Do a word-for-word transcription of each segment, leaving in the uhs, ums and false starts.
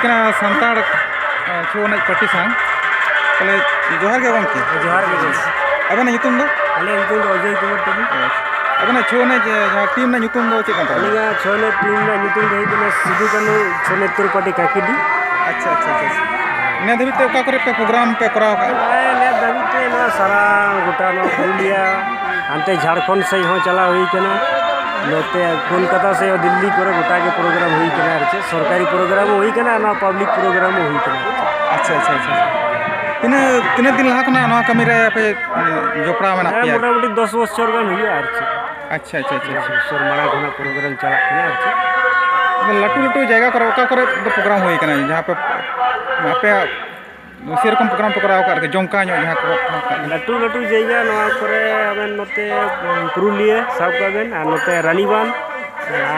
ᱠᱟᱱᱟ ᱥᱟᱱᱛᱟᱲ, ᱮ, ᱪᱷᱳ ᱮᱱᱮᱡ ᱯᱟᱹᱴᱤ ᱥᱟᱶ᱾ ᱛᱟᱦᱚᱞᱮ ᱡᱚᱦᱟᱨ ᱜᱮ ᱜᱚᱢᱠᱮ᱾ ᱡᱚᱦᱟᱨ ᱜᱮ ᱜᱚᱢᱠᱮ᱾ ᱟᱵᱮᱱᱟᱜ ᱧᱩᱛᱩᱢ ᱫᱚ? ᱟᱹᱞᱤᱧᱟᱜ ᱧᱩᱛᱩᱢ ᱫᱚ ᱚᱡᱚᱭ ᱠᱩᱢᱟᱨ ᱴᱩᱰᱩ᱾ ᱟᱵᱮᱱᱟᱜ ᱪᱷᱳ ᱮᱱᱮᱡ, ᱮ, ᱡᱟᱦᱟᱸ ᱴᱤᱢ ᱨᱮᱱᱟᱜ ᱧᱩᱛᱩᱢ ᱫᱚ ᱪᱮᱫ ᱠᱟᱱ ᱛᱟᱵᱮᱱᱟ? ᱟᱹᱞᱤᱧᱟᱜ ᱪᱷᱳ ᱮᱱᱮᱡ ᱴᱤᱢ ᱨᱮᱱᱟᱜ ᱧᱩᱛᱩᱢ ᱫᱚ ᱦᱩᱭᱩᱜ ᱠᱟᱱᱟ ᱥᱤᱫᱩ ᱠᱟᱹᱱᱦᱩ ᱪᱷᱳ ᱮᱱᱮᱡ ᱛᱨᱤᱯᱟᱴᱤ ᱠᱟᱹᱠᱤᱰᱤ᱾ ᱟᱪᱪᱷᱟ, ᱟᱪᱪᱷᱟ, ᱟᱪᱪᱷᱟ, ᱟᱪᱪᱷᱟ᱾ ᱱᱤᱭᱟᱹ ᱫᱷᱟᱹᱵᱤᱡ ᱛᱮ ᱚᱠᱟ ᱠᱚᱨᱮ ᱯᱮ ᱯᱨᱳᱜᱨᱟᱢ ᱯᱮ ᱠᱚᱨᱟᱣ ᱠᱟᱜᱼᱟ? ᱱᱚᱜᱼᱚᱭ ᱱᱤᱭᱟᱹ ᱫᱷᱟᱹᱵᱤᱡ ᱛᱮ ᱱᱚᱣᱟ ᱥᱟᱨᱟ ᱜᱚᱴᱟ ᱱᱚᱣᱟ ᱯᱩᱨᱩᱞᱤᱭᱟ, ᱦᱟᱱᱛᱮ ᱡᱷᱟᱲᱠᱷᱚᱸᱰ ᱥᱮᱫ ᱦᱚᱸ ᱪᱟᱞᱟᱣ ᱦᱩᱭ ᱠᱟᱱᱟ, ᱱᱚᱛᱮ ᱠᱳᱞᱠᱟᱛᱟ ᱥᱮᱫ ᱦᱚᱸ, ᱫᱤᱞᱞᱤ ᱠᱚᱨᱮ ᱜᱚᱴᱟ ᱜᱮ ᱯᱨᱳᱜᱨᱟᱢ ᱦᱩᱭ ᱠᱟᱱᱟ ᱟᱨ ᱪᱮᱫ᱾ ᱥᱚᱨᱠᱟᱨᱤ ᱯᱨᱳᱜᱨᱟᱢ ᱦᱚᱸ ᱦᱩᱭ ᱠᱟᱱᱟ, ᱱᱚᱣᱟ ᱯᱟᱵᱽᱞᱤᱠ ᱯᱨᱳᱜᱨᱟᱢ ᱦᱚᱸ ᱦᱩᱭ ᱠᱟᱱᱟ᱾ ᱟᱪᱪᱷᱟ, ᱟᱪᱪᱷᱟ, ᱟᱪᱪᱷᱟ᱾ ᱛᱤᱱᱟᱹᱜ, ᱛᱤᱱᱟᱹᱜ ᱫᱤᱱ ᱞᱟᱦᱟ ᱠᱷᱚᱱᱟᱜ ᱱᱚᱣᱟ ᱠᱟᱹᱢᱤ ᱨᱮ ᱟᱯᱮ, ᱮ, ᱡᱚᱯᱲᱟᱣ ᱢᱮᱱᱟᱜ ᱦᱮᱸ, ᱯᱮᱭᱟ? ᱢᱚᱴᱟᱢᱩᱴᱤ ᱫᱚᱥ ᱵᱚᱪᱷᱚᱨ ᱜᱟᱱ ᱦᱩᱭᱩᱜᱼᱟ ᱟᱨ ᱪᱮᱫ᱾ ᱟᱪᱪᱷᱟ, ᱟᱪᱪᱷᱟ, ᱟᱪᱪᱷᱟ, ᱟᱪᱪᱷᱟ᱾ ᱫᱚᱥ ᱵᱚᱪᱷᱚᱨ ᱢᱟᱲᱟᱝ ᱠᱷᱚᱱᱟᱜ ᱯᱨᱳᱜᱨᱟᱢ ᱪᱟᱞᱟᱜ ᱠᱟᱱᱟ ᱟᱨ ᱪᱮᱫ᱾ ᱟᱫᱚ ᱞᱟᱹᱴᱩ ᱞᱟᱹᱴᱩ ᱡᱟᱭᱜᱟ ᱠᱚᱨᱮ ᱚᱠᱟ ᱠᱚᱨᱮ ᱫᱚ ᱯᱨᱳᱜᱨᱟᱢ ᱦᱩᱭ ᱠᱟᱱᱟ, ᱡᱟᱦᱟᱸ ᱯᱮ, ᱟᱯᱮᱭᱟᱜ ᱥᱮᱨᱚᱠᱚᱢ ᱯᱨᱳᱜᱨᱟᱢ ᱯᱮ ᱠᱚᱨᱟᱣ ᱟᱠᱟᱫ ᱟᱨᱠᱤ, ᱡᱚᱢᱠᱟᱣ ᱧᱚᱜ ᱡᱟᱦᱟᱸ ᱠᱚ? ᱞᱟᱹᱴᱩ ᱞᱟᱹᱴᱩ ᱡᱟᱭᱜᱟ ᱱᱚᱣᱟ ᱠᱚᱨᱮ ᱟᱵᱮᱱ ᱱᱚᱛᱮ ᱯᱩᱨᱩᱞᱤᱭᱟᱹ ᱥᱟᱵ ᱠᱟᱜ ᱵᱮᱱ, ᱟᱨ ᱱᱚᱛᱮ ᱨᱟᱱᱤᱵᱟᱸᱫᱷ,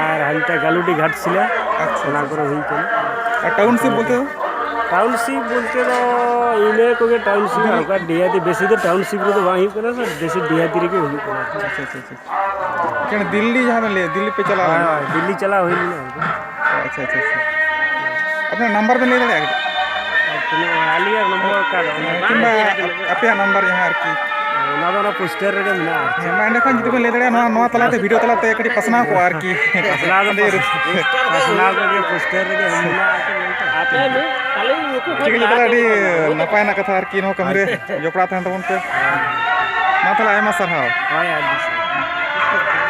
ᱟᱨ ᱦᱟᱱᱛᱮ ᱜᱟᱞᱩᱰᱤ ᱜᱷᱟᱴᱥᱤᱞᱟ, ᱟᱪᱪᱷᱟ, ᱚᱱᱟ ᱟᱪᱪᱷᱟ᱾ ᱠᱚᱨᱮ ᱦᱩᱭ ᱠᱟᱱᱟ᱾ ᱟᱨ ᱴᱟᱣᱩᱱᱥᱤᱯ ᱵᱚᱞᱛᱮ ᱫᱚ? ᱴᱟᱣᱩᱱᱥᱤᱯ ᱵᱚᱞᱛᱮ ᱫᱚ ᱤᱱᱟᱹ ᱠᱚᱜᱮ ᱴᱟᱣᱩᱱᱥᱤᱯ, ᱟᱨ ᱚᱱᱠᱟ ᱰᱤᱦᱟᱹᱛᱤ, ᱵᱮᱥᱤ ᱫᱚ ᱴᱟᱣᱩᱱᱥᱤᱯ ᱨᱮᱫᱚ ᱵᱟᱝ ᱦᱩᱭᱩᱜ ᱠᱟᱱᱟ, ᱵᱮᱥᱤ ᱰᱤᱦᱟᱹᱛᱤ ᱨᱮᱜᱮ ᱦᱩᱭᱩᱜ ᱠᱟᱱᱟ᱾ ᱟᱪᱪᱷᱟ, ᱟᱪᱪᱷᱟ, ᱟᱪᱪᱷᱟ᱾ ᱮᱠᱷᱟᱱ ᱫᱤᱞᱞᱤ ᱡᱟᱦᱟᱸ ᱵᱮᱱ ᱞᱟᱹᱭᱟ, ᱫᱤᱞᱞᱤ ᱯᱮ ᱪᱟᱞᱟᱣ ᱦᱳᱭ, ᱞᱮᱱᱟ? ᱦᱳᱭ, ᱫᱤᱞᱞᱤ ᱪᱟᱞᱟᱣ ᱦᱩᱭ ᱞᱮᱱᱟ᱾ ᱟᱪᱪᱷᱟ, ᱟᱪᱪᱷᱟ, ᱟᱪᱪᱷᱟ᱾ ᱟᱵᱮᱱᱟᱜ ᱱᱟᱢᱵᱟᱨ ᱵᱮᱱ ᱞᱟᱹᱭ ᱫᱟᱲᱮᱭᱟᱜᱼᱟ ᱠᱟᱹᱴᱤᱡ? ᱟᱨ ᱛᱤᱱᱟᱹᱜ, ᱟᱹᱞᱤᱧᱟᱜ ᱱᱚᱢᱵᱚᱨ ᱚᱠᱟ ᱨᱮ? ᱠᱤᱝᱵᱟ ᱟᱯᱮᱭᱟᱜ ᱱᱟᱢᱵᱟᱨ ᱡᱟᱦᱟᱸ ᱟᱨᱠᱤ᱾ ᱚᱱᱟ ᱫᱚ ᱚᱱᱟ ᱯᱳᱥᱴᱟᱨ ᱨᱮᱜᱮ ᱢᱮᱱᱟᱜᱼᱟ ᱟᱨ ᱪᱮᱫ᱾ ᱦᱮᱸ, ᱢᱟ ᱮᱸᱰᱮᱠᱷᱟᱱ ᱡᱩᱫᱤ ᱵᱮᱱ ᱞᱟᱹᱭ ᱫᱟᱲᱮᱭᱟᱜᱼᱟ, ᱱᱚᱣᱟ, ᱱᱚᱣᱟ ᱛᱟᱞᱟᱛᱮ, ᱵᱷᱤᱰᱤᱭᱳ ᱛᱟᱞᱟᱛᱮ ᱠᱟᱹᱴᱤᱡ ᱯᱟᱥᱱᱟᱣ ᱠᱚᱜᱼᱟ ᱟᱨᱠᱤ᱾ ᱯᱟᱥᱱᱟᱣ ᱫᱚ ᱟᱹᱰᱤ ᱨᱟᱹᱥᱠᱟᱹ᱾ ᱯᱟᱥᱱᱟᱣ ᱠᱚᱜᱮ ᱯᱳᱥᱴᱟᱨ ᱨᱮᱜᱮ ᱢᱮᱱᱟᱜᱼᱟ᱾ ᱟᱯᱮ ᱱᱩᱭ, ᱟᱞᱮ ᱱᱩᱠᱩ ᱠᱚ ᱴᱷᱤᱠ ᱟᱪᱷᱮ, ᱛᱟᱦᱚᱞᱮ ᱟᱹᱰᱤ ᱱᱟᱯᱟᱭ ᱨᱮᱱᱟᱜ ᱠᱟᱛᱷᱟ ᱟᱨᱠᱤ, ᱱᱚᱣᱟ ᱠᱟᱹᱢᱤ ᱨᱮ ᱡᱚᱯᱲᱟᱣ ᱛᱟᱦᱮᱱ ᱛᱟᱵᱚᱱ ᱯᱮ᱾ ᱢᱟ ᱛᱟᱦᱚᱞᱮ ᱟᱭᱢᱟ ᱥᱟᱨᱦᱟᱣ᱾ ᱦᱳᱭ, ᱟᱹᱰᱤ ᱥᱟᱨᱦᱟᱣ᱾